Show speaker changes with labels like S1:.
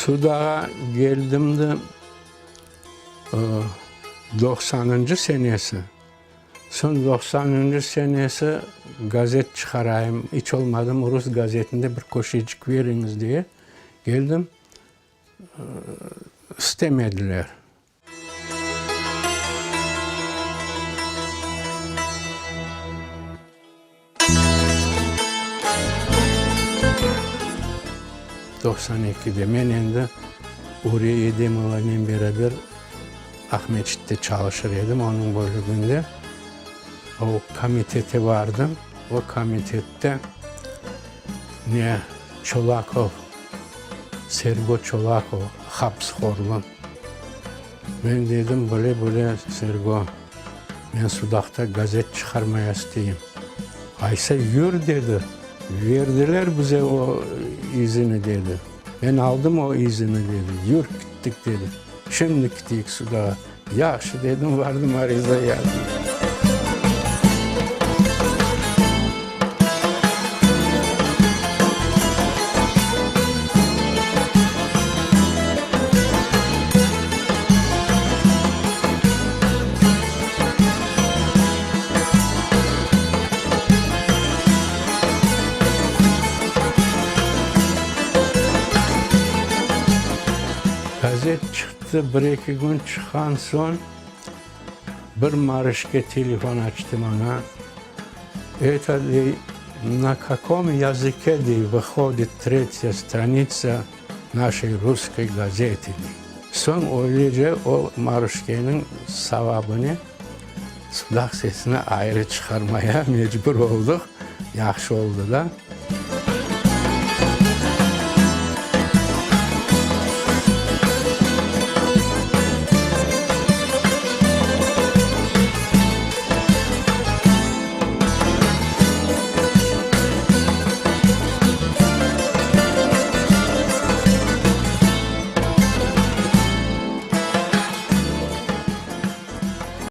S1: Sudağa geldim de, doqsanıncı senesi, soñ doqsanıncı senesi gazet çıqarayım, iç olmadım rus gazetinde bir köşecik beriñiz diye geldim, istemediler. 92-de men endi Uriye Edemovanen beraber Aqmescitte çalışır edim, onıñ bölüginde. O komitete bardım, o komitette ne Çolakov, Sergo Çolakov, hapıshorlı. Men dedim, böyle-böyle, Sergo, men Sudaqta gazet çıqarmaya isteyim. Aysa yür, dedi, verdiler bize o izini, dedi. Men aldım o izini, dedi, yür, kittik, dedi. Şimdi kiteyik Sudağa. Yahşı, dedim, vardım, ariza yazdım. Gazet çıqtı, bir-eki kün çıqqan soñ bir Marışke telefon açtı maña, Eto, dey, na kakom yazıke, dey, vıhodit tretya stranitsa naşey russkoy gazetı, dey. Soñ öylece o Marışkeniñ savabınen Sudaq sesini ayrı çıqarmaya mecbur olduq, yahşı oldı da.